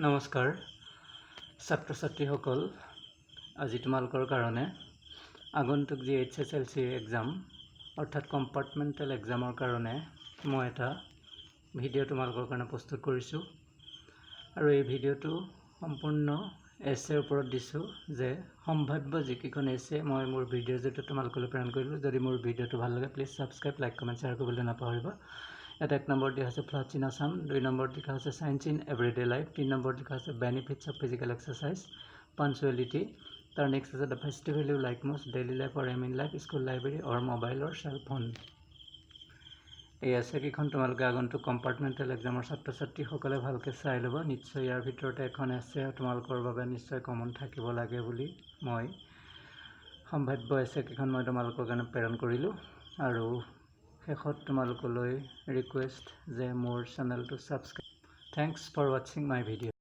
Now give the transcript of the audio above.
নমস্কাৰ ছাত্ৰ ছাত্ৰীসকল। আজি তোমালোকৰ কাৰণে আগন্তুক যি এইচএছএলচি এক্সাম, অৰ্থাৎ কম্পাৰ্টমেণ্টেল এক্সামৰ কাৰণে মই এটা ভিডিঅ' তোমালোকৰ কাৰণে প্ৰস্তুত কৰিছোঁ আৰু এই ভিডিঅ'টো সম্পূৰ্ণ এছেৰ ওপৰত দিছোঁ যে সম্ভাৱ্য যিকেইখন এছে মই মোৰ ভিডিঅ'ৰ জৰিয়তে তোমালোকলৈ প্ৰেৰণ কৰিলোঁ। যদি মোৰ ভিডিঅ'টো ভাল লাগে, please subscribe, like, comment, share কৰিবলৈ নাপাহৰিব। ইয়াত এক নম্বৰ দিয়া হৈছে ফ্লাডছ ইন আছাম, দুই নম্বৰত লিখা হৈছে ছায়েন্স ইন এভৰিডে লাইফ, তিনি নম্বৰত লিখা হৈছে benefits of physical exercise, punctuality। তাৰ নেক্সট আছে the festival you like most, daily life or aim in life, school library or mobile or cell phone। এই এছেকেইখন তোমালোকে আগন্তুক কম্পাৰ্টমেণ্টেল এক্সামৰ ছাত্ৰ ছাত্ৰীসকলে ভালকৈ চাই ল'বা। নিশ্চয় ইয়াৰ ভিতৰতে এখন এছে তোমালোকৰ বাবে নিশ্চয় কমন থাকিব লাগে বুলি মই সম্ভাৱ্য এছেকেইখন মই তোমালোকৰ কাৰণে প্ৰেৰণ কৰিলোঁ। আৰু শেষত তোমালোকলৈ ৰিকুৱেষ্ট যে মোৰ চেনেলটো subscribe. Thanks for watching my video.